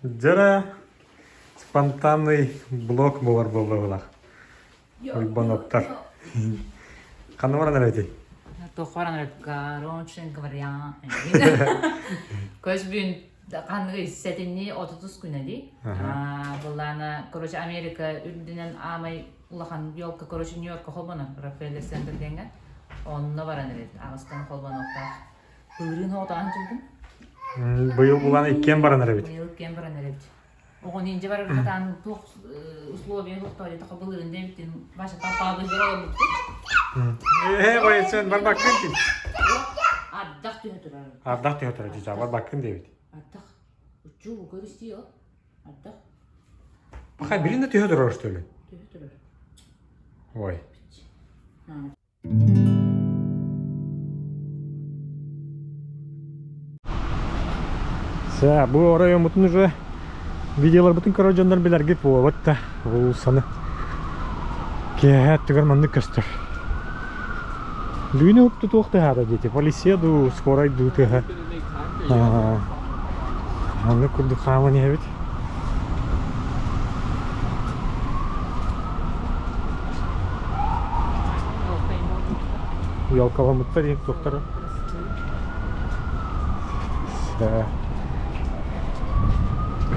Дьэ спонтанный блок буолар буолла Уйбаноптар. Ханна баран эрэтэй? Туох баран эрэ короче говоря Көс бүгүн ханныгы сэтинньи отутус күнэ дии. Былаана, короче, Америка үрдүнэн аамай улахан елка, короче, Нью-Йорка холбонор, Рокфеллер Центр диэҥҥэ. Онно баран эрэбит. Аҕыстан холбонуохтаах. Былырыын оҕотоон сылдьым. Быйыл булан иккиэн баран эрэбит. Быйыл иккиэн баран эрэбит. Оҕону инже барар хатаан туох условия суохтоо диэтэххэ былырыын диэбиттин Вася папабын олорбуппут. Ээ, бойцен барбаккын дии. Ардах түһэ турар. Ардах түһэ турар дии, барбаккын диэбит. Ардах. Учуу көрүстүү ол. Ардах. Пахай билин да түһэ турар что ли? Түһэ турар. Ой. Сэ, бу оройуоммутун уже видеоларбытын көрөр дьоннор билэргит буолбат да уулуссаны киэһэ өттүгэр маннык көстөр. Бүгүн уһукту туох тыаһаата диэти, полиция дуу, скорай дуу тыаһа. Маннык курдук хааман иһэбит. Уялкаламмыттар диэн туохтара.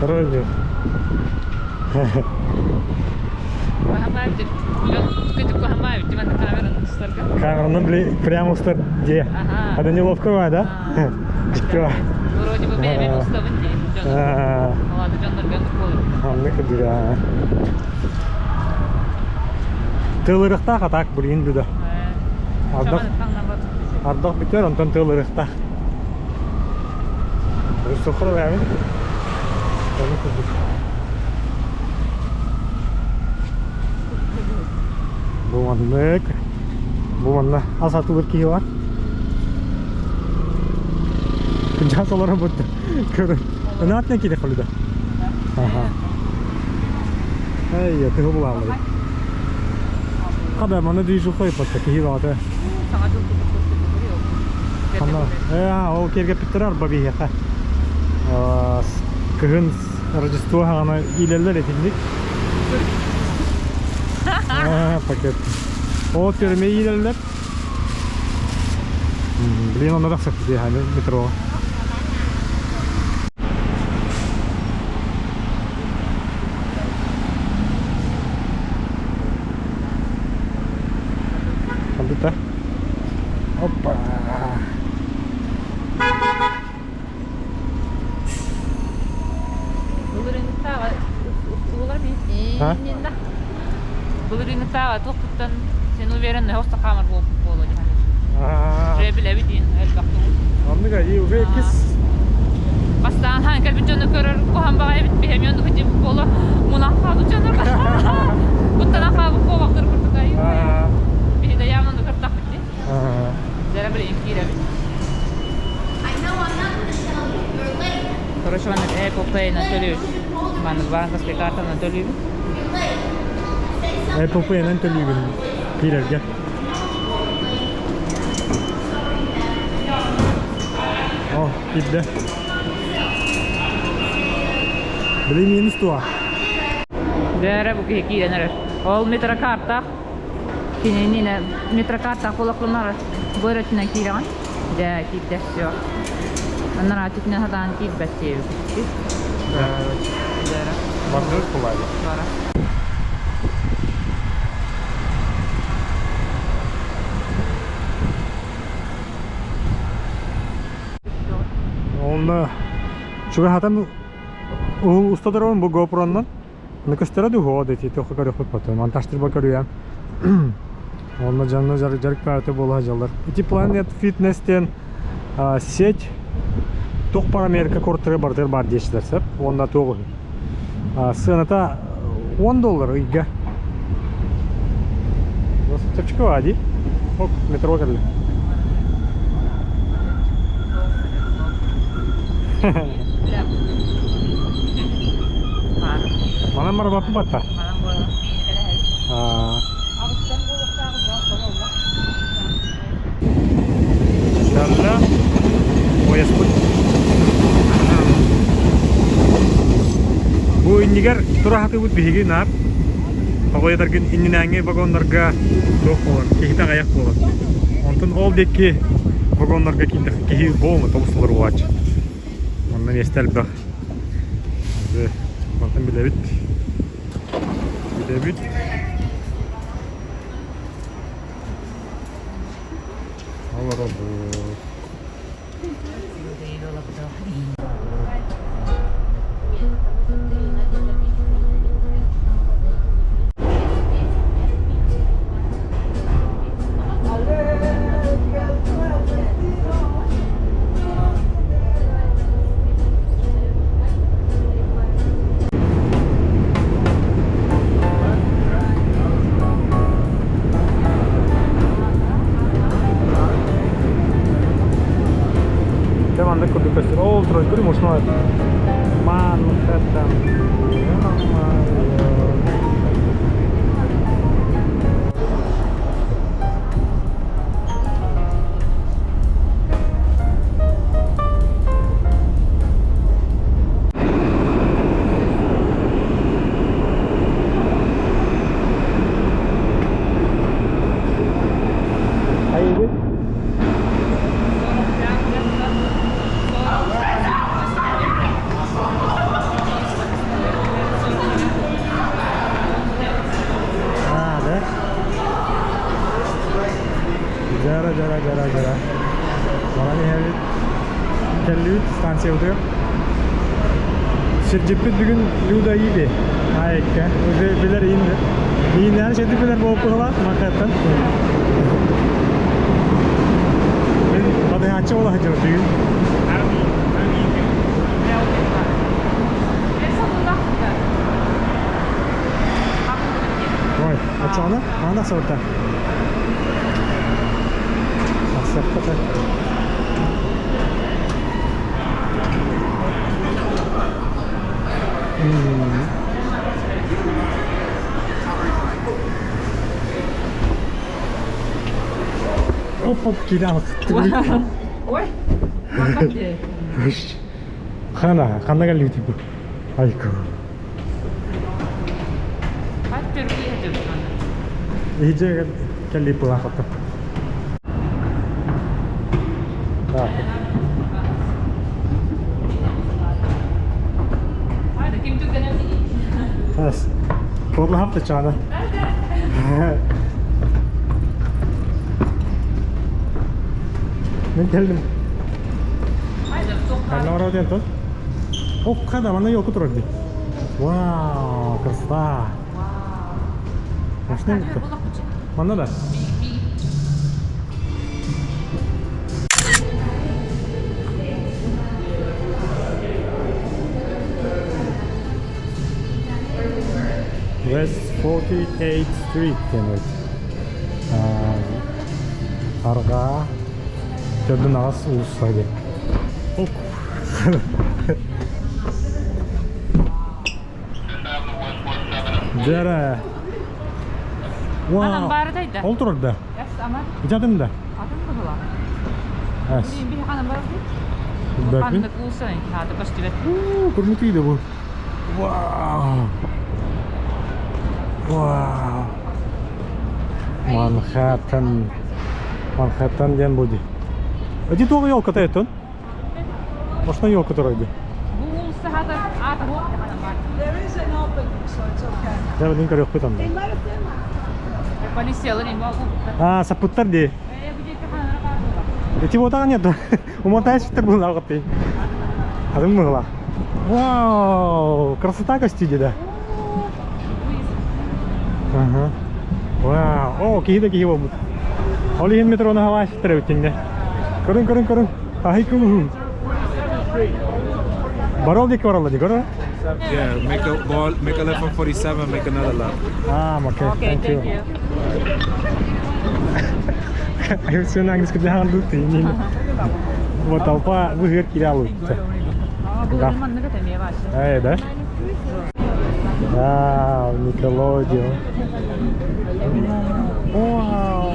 Короче. Камераны били прямо устар где? Это неловко, да? Вроде бы бэйэбин устабын дии дьону. Ладно, дьоннорго буолар. Аннык дыра. Тылырыхтаах атак блин буда. Ардах ардах бүтэр, онтон тылырыхтаах. Сухар бэйэбин. Оны курдук. Бу маннык. Бу манна ас атылыр киһи бар. Кынчаас олорон бутта. Көрө. Ынаат не кире холуда. Ага. Эй, тыһы булаалар. Хада маны движуха иппатта киһи баҕата. Ханна? Э, ол киэргэппиттэр арба биһиэхэ. Кыһын Рождество хаҕана иилэллэр итинник. Пакет. Ол түрмэ иилэллэр. Блин, онно тахсыппыт метро. Хандыта. Опа. Былырыыҥҥытааҕы туохпуттан сен уверен хоста хаамар буолуо дии Уже билэбит диин элбэх тугу. Оннук и уже иккис Бастаан хаан кэлбит дьону көрөр куһан баҕайы эбит биһэми оннук дии буола мунан хаалбыт дьону куттанан хаалбыт куобахтар курдук айыы. Биһи да явно оннук ыртахпыт дии. Дьэ билигин киирэбит. Короче, маннык Apple Pay-нан төлүүбүт. Маннык банковскай картанан төлүүбүт. Apple Pay-нан төлүүгүн киирэргэ. О, киирдэ. Били минус туа. Дээрэ бу киһи киирэн эрэр. Ол метрокартаах Кинини метрокартаах буоллахпына бу эрэ өттүнэн киирэҕин. Дьэ, киирдэ, все. Анараа өттүнэн сатаан киирбэт диэбит. Дьэ. Бардыбыт кулаайы. Бара. Онно чугаһатан уста турабын бу GoPro-нан. Ну көстөрө дуу ди туохха көрүөхпүт потом монтажтырба көрүөм. Онно дьонно дьарык баата буола сылдьаллар. Ити Planet Fitness диэн сеть туох бар Америка куораттарыгар барытыгар баар диэччилэр сөп. Уонна туох үһү. Сыаната 10 доллар ыйга. Чэпчэки баа дии. Оп, метро кэллэ. Манан барбаппын батта. Кэллэ. Поездпыт. Бу иннигэр тура сатыыбыт биһиги наар. Тоҕо иннинээҥҥи вагоннарга туох буолар, киһитэ аҕыйах буолар. Онтон ол диэки вагоннарга киһи буолма тобус толору буолааччы. Онно миэстэ элбэх. Онтон билэбит. Билэбит. Олоробут. Дьэ маннык курдук көстөр. Ол тройкур мощной. Манхэттен. Hayırlı. А, да? Жара, жара, жара, жара. Баран иһэбит. Кэллибит станциябытыгар. Сирдьиппит бүгүн Люда ииби. Айыкка. Уже билэр иинде. Ииннээн шети билэр буолпуһалаах Манхэттен. Мин батыһааччы буола сылдьабыт бүгүн. Ой, оччоҕуна хаһан тахсыбыта? Тахсыахпыт. Оп-оп киирэн Ой, Хана, ханна кэллибит бу? Айку. Иһдьэ кэллип булаахатта. Так. Бас. Кодлахап чана. Мен келдим. Ханна барабыт диэн тон? Окка да манна елка турар дии. Вау, красота. Машина бутта. Манна да. West 48th Street диэн эбит. Арҕаа төрдүн аҕыс уулусса диэн. Дьэрэ. Анам баары да Ол турар да? Ити атын да? Атын быһыла. Эс. Би ханан бар Билбэппин. Ханнык уулусса хаата көстүбэт. Көрмөтүй да бу. Вау. Вау. Манхэттен. Манхэттен диэн бу дии. Эти туох елка этон? Может, елка турар дии. Бу уулусса хаата аата хуох ханан бар. There is an opening, so it's okay. Дьэ, билин көрүөхпүт онно. Полициялар эми А, саппыттар дии. Э, бу диэки ханара баар буолар. Эти вот нет. Умотаешь был на ты. А ты мыла. Вау, красота костюде, да? Ага. Вау, о, киһи да киһи буолбут. Ол иһин метроны хаваашыттар эбиттиҥнэ. Көрүҥ, көрүҥ, көрүҥ. Аһай кулуһу. Барол диэки баралла дии, көрө? Yeah, make a ball, make a left on 47, make another left. А, окей, Okay, thank you. thank you. Все на английском для английского. Вот толпа выгыр кирялу. А, бу Да. маннык этэмиэ башы. Эй, да? Вау, Nickelodeon. Вау.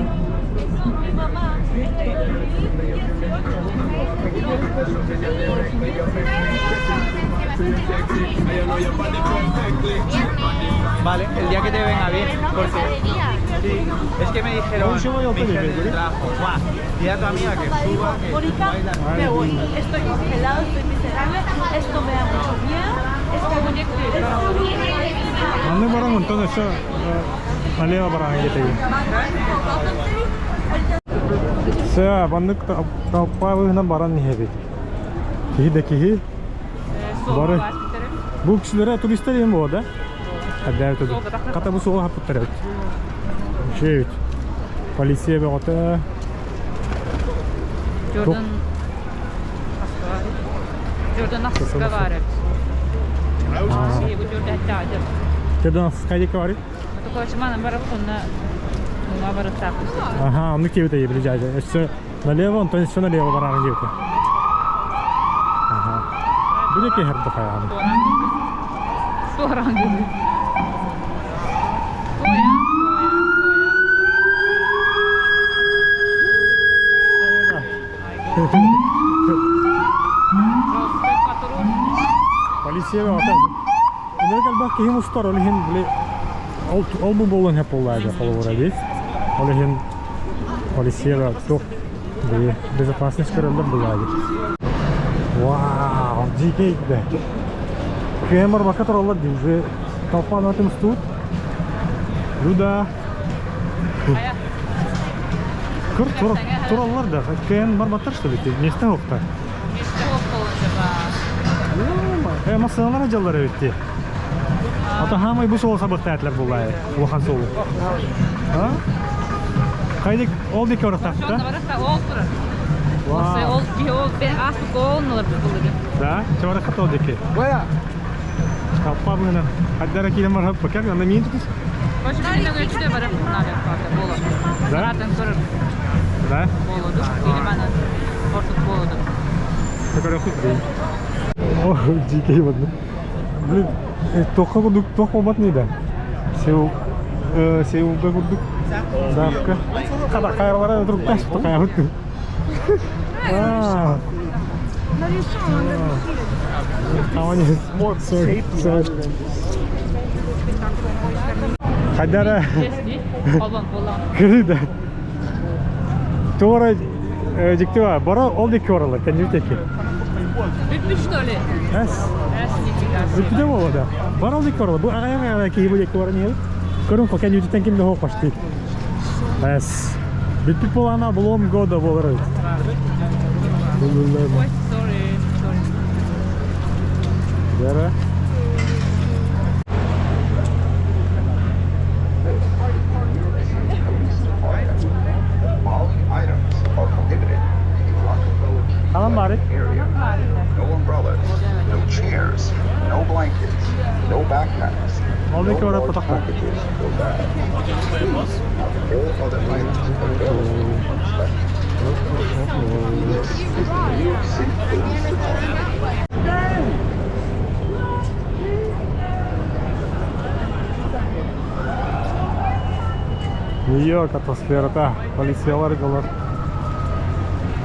Vale, el día que te venga bien, porque sí, es que me dijeron, me dijeron en el trabajo, "Buah, di a tu amiga que suba, que Ahorita subáis la me voy. Estoy congelado, estoy miserable. Esto me da mucho miedo. Esto Маннык баран онтон өссө налево баран кетейин. Сэ, маннык толпа баран иһэбит. Киһи да киһи. Бары. Бу кишилere туристер эми болот, да? Әбдәр туду. Ката бу суга хаппыттар эбит. Шейт. Полиция бөҕөтө. Jordan Jordan Ахсыска бар эбит. Бу Jordan хаттаадыр. Jordan Ахсыска диэки бар. Короче, манан барып онно муна барыттаах. Ага, оннук диэбит эйи били дьаадьа. Өссө налево, онтон өссө налево бараҕын диэбитэ. Ага. Бу диэки иһэрдэ хайаҕын. Туоран гыныы. Туойан, туойан, туойан. Жесткий патруль. Полиция бөҕөтө. Өнөр элбэх киһи мустар, ол иһин били ол ол бу буолуон сөп буоллаа холобура дии. Ол иһин полиция туох били безопасность көрөллөр буоллаа дии. Вау, дикий да. Кыайан барбакка тураллар дии. Уже толпа атын мустубут. Люда. Хайа. Көр тураллар да. Кыайан барбаттар что ли? Месте суохтар. Месте суох буолуон сөп. Массыыналар дьаллар эбит дии. Ата хаамай бу суол сабыктаатылар буоллаа. Улахан суолу. А? Хайдик ол диэки барыахтаахпыт, Онно да? барыахта ол турар. Вау. Ол киһи ол ааспыт ол нолар буллугу. Да? Чабарахат ол диэки. Толпа быһынан. Хайдара киирэн барар пока анда миин тутус. Короче, билигин өчтө барып надо боло. Да? Атын көрөр Да? болоду. Или мана ортук болоду. Такой хуй блин. О, дикий вот. Блин, туохха курдук туох буолбат да. Сеул Сеулга курдук. Завка. Хата хайралара турукташ такая. А. Sorry, sorry. Хайдара Холбон болон. кырыда. Туора дьикти бара ол диэки баралар, кэннибит диэки. Бүппүт что ли? Эс. Эс нифига себе. Бүппүтэ буолла да. Бара ол диэки баралар. Бу аҕайах киһи бу диэки баран иһэр. Көрүҥ хо кэннибититтэн ким да суох почти. Эс. Бүппүт буолаана булуом года буолар эбит. Ой, sorry, sorry. Дара. Following items are prohibited in the Rockefeller Tree Tamam bari. area. No umbrellas, no chairs, no blankets, no backpacks, Al no bir kere large patakla. packages or bags. Please have all other items available for inspection. This is the New York City Police Department. Нью-Йорк атмосферата, полициялар галар.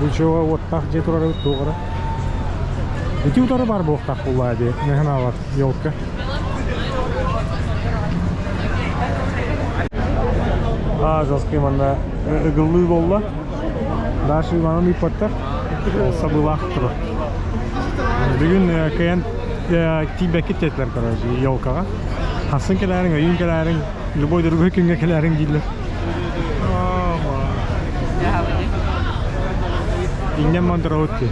Бу чего вот так дьиэ турар тугара. Ити утары бар буолуохтаах буоллаа дии. Мэханалар елка. А, жесткий манна ыгыллыы буолла. Дальше манан ыыппаттар. Сабыылаах турар. Бүгүн кыайан тиийбэккит диэтилэр короче, елкаҕа. Хасын кэлээриҥ, өйүүн кэлээриҥ, любой другой күҥҥэ кэлээриҥ дииллэр. Иҥнэн мандыраут дии.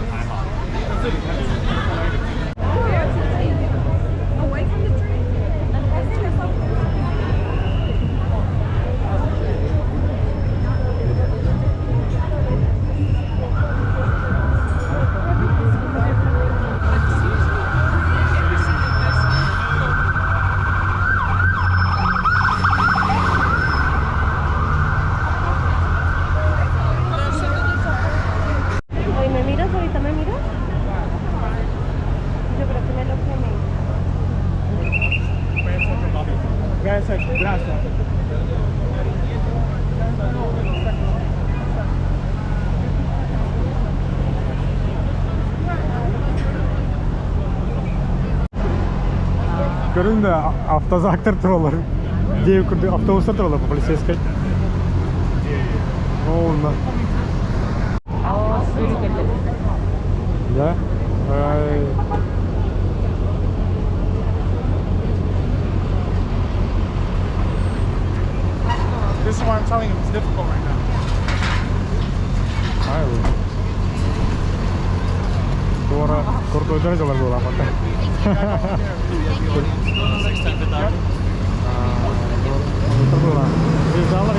Away from the tree. I think that's all. Hoy me miras, ahorita me miras. Yo creo que me lo quemé. Көрүҥ да автозактар тураллар. Диэбит курдук автобустар тураллар по полицейской. Ол Да? Ай. This is why I'm telling you it's difficult right now. Ай, Туора куртуйдар дьалар буолаахпата. Звездалар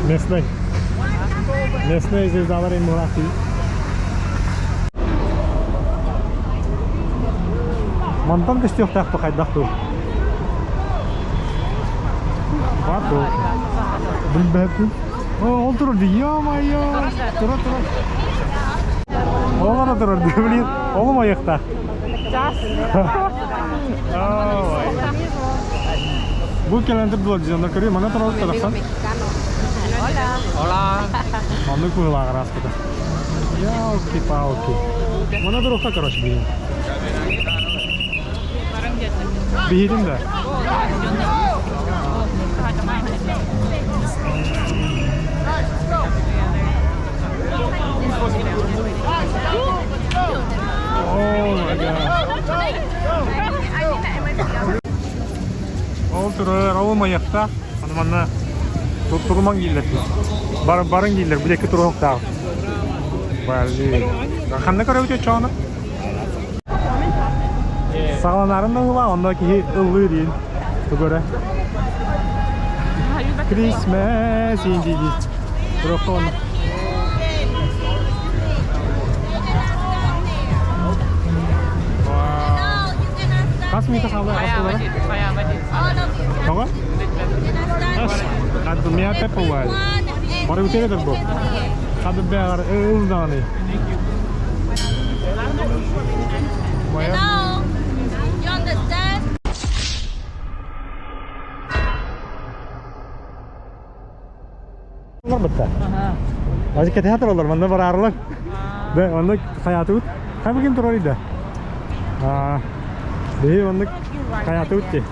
Местный. Местный звездалар иммунати. Мантан көстүөхтээх хайдах дуу? Бар дуу? Билбэппин. Ол турар дии, ё-моё! Тура тура. Ол ана турар дии, блин, олум айыктаах. Бу кэлэн турдулар дьоннор көрүү, манна турар тарахсан. Hola. Маннык быһыылаах араската. Ялки-палки. Манна туруохха, короче, блин. Биһитин да. Oh my god. Ол турар, ол майахта. Аны манна турман кииллэр. Бар барын кииллэр, бу диэки туруохтаах. Блин. Ханна көрөбүт оччоҕуна? Саҕаланарын да ыла, онно киһи ыллыы диин. Тугу эрэ. Christmas in the Туруохха онно. Хас минута хаалла? Тоҕо? Хадды миа пеппуай. Бары үтередер бу. Хадды бэҕэр ыл даҕаны. Hello. You understand? Барбытта. Азы кэтэһэ тураллар, манна бараарылар. Да, онно хайаатыбыт. Хайа ким турар ида? Аа, биһи оннук хайаатыбыт ти.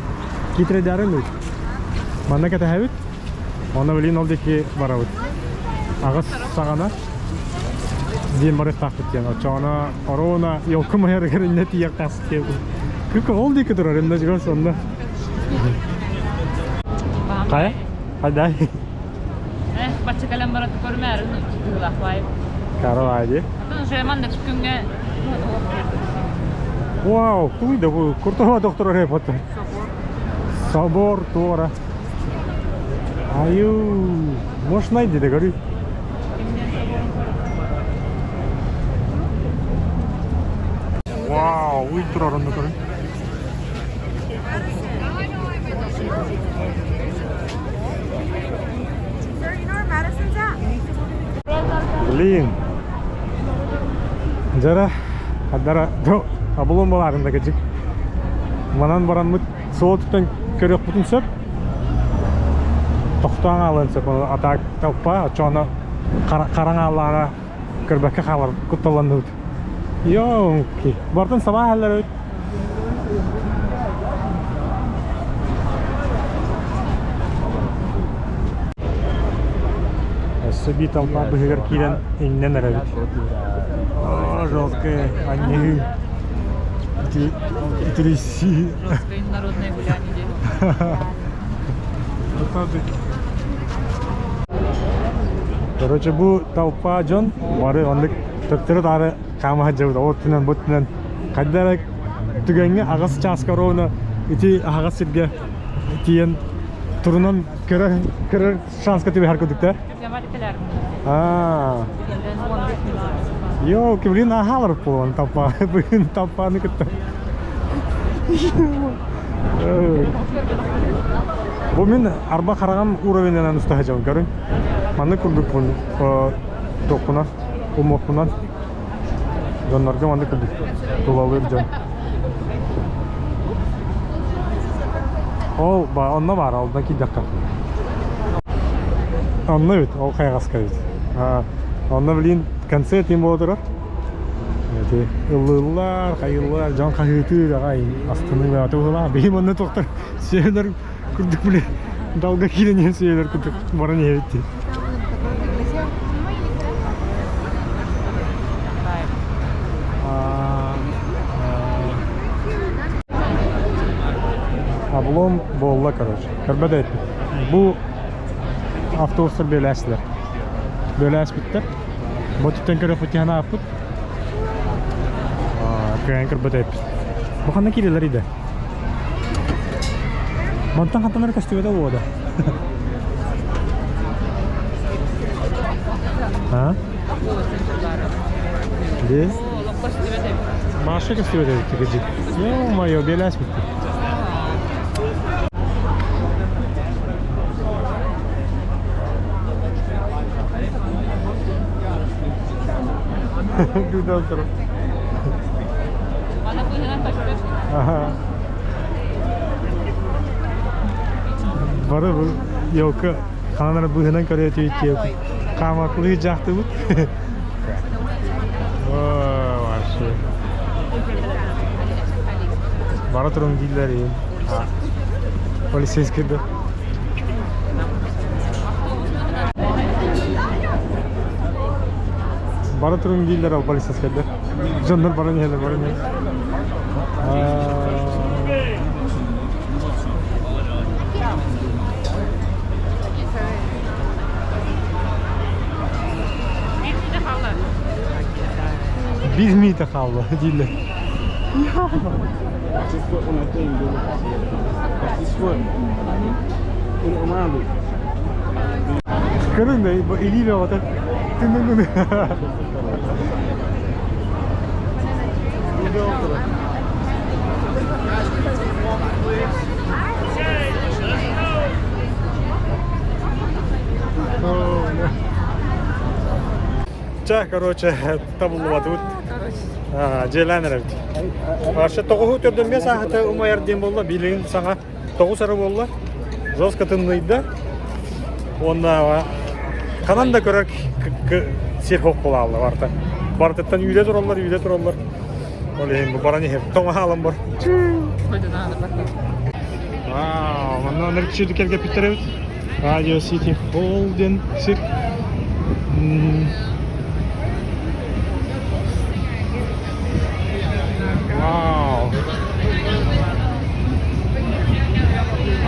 Китредярын дуу. Манна кэтэһэбит. Онно билин ол диэки барабыт. Аҕыс саҕана диэн барыахтаахпыт диэн. Оччоҕуна оруона елка майарыгар иннэ тиийиэхтаахпыт диэн. Күк ол диэки турар иннэ чугас онно. Хайа? Хайдай? Бачча кэлэн баран көрмөөрүн тыылахпай. Каравай дии. Атын уже маннык күҥҥэ Вау, туй да бу куртума доктор репота. Собор туора. Аю, может найди, да говорю. Вау, уй турар онно көрүн. Блин. Жара, хаддара, абулун балаарында кэчик. Манан бараммыт суол түттэн көрүөхпүтүн сөп. Тохтоон аалыан сөп. Атаак толпа, оччоҕуна хараҥа көрбөккө хаалар кутталланныбыт. Йоҥки. Бартын сабаа иһэллэр эбит. Өссө биир толпа быһыгар киирэн иҥнэн эрэбит. О, жесткое анньыы. Тряси. Жесткое народное гуляние. Короче, бу толпа дьон бары оннук төттөрү-таары хаама сылдьабыт. Ол өттүнэн, бу өттүнэн хайда эрэ түгэҥҥэ аҕыс чааска ровно ити аһаҕас сиргэ тиийэн турунан көрөр, көрөр шанска түбэһэр курдуктар. Аа. Йоо, блин, аһаалар буолан толпа. Бүгүн толпаны кытта. Бу мин арба хараҕым уровенынан уста сылдьабын көрүҥ. Маннык курдукпун туохпунан, умуохпунан дьоннорго маннык курдук тулалыыр дьон. Ол онно баар, онно киирдэххэ. Онно эбит, ол хайаҕаска эбит. Онно, блин, концерт им буола турар. Эти ыллыыллар, хайыыллар, дьон хаһыытыыр аҕай астыныы бөҕөтө быһыылаах. Биһи манна туохтар сиэлэр курдук били далга киирэн иһэн сиэлэр курдук баран иһэбит дии. Облом буолла, короче. Көрбөт эппит. Бу автобустар бөлөөсүлэр. Бөлөөспүттэр. Бу түттэн көрөхпүт тиһэн ааппыт. Кыайан көрбөт эппит. Бу ханна киирэлэр иде? Мантан хантан эрэ көстүбэтэ буода. А? Де? Маша көстүбэтэ эбит кыдьык. Ё-моё, беляс битти. Güzel taraf. Ага. Бары бу елка ханара быһынан көрө түйтиэ. Камаклыы жахтыбыт. О, вообще. Бара турун дииллэр иин. Полицейский да. Бара турун дииллэр ол полицейскайдар. Дьоннор баран иһэллэр, баран иһэллэр. Биир миитэ хаалла дииллэр. Көрүҥ да илии бөҕөтө. Тын-тын-тын. Чэ, короче, табыллыбатыбыт. Дьиэлээн эрэбит. Вообще тоҕуһу төрдөн биэс аахыта умайар диэн буолла, билигин саҥа тоҕус эрэ буолла. Жестко тымныйда. Уонна ханан да көрөр сир хоп буолаалла барыта. Барытыттан үүрэ тураллар, үүрэ тураллар. Ол иһин бу баран иһэр. Тоҥо хаалан бар. Вау, манна оннук чүдү кэлгэппиттэр эбит. Radio City Hall диэн сир. Вау.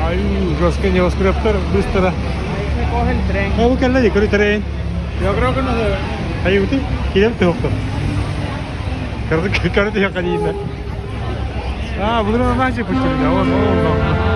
Ай, жестко небоскребтар быстро. Coge el tren. Бу кэллэ дии, көрү трен. Yo creo que no se ve. Айыбыты, килем тыһыктыр. Көрді көрді яққа дейін. А, бұны нормально пустили, да, он, он, он.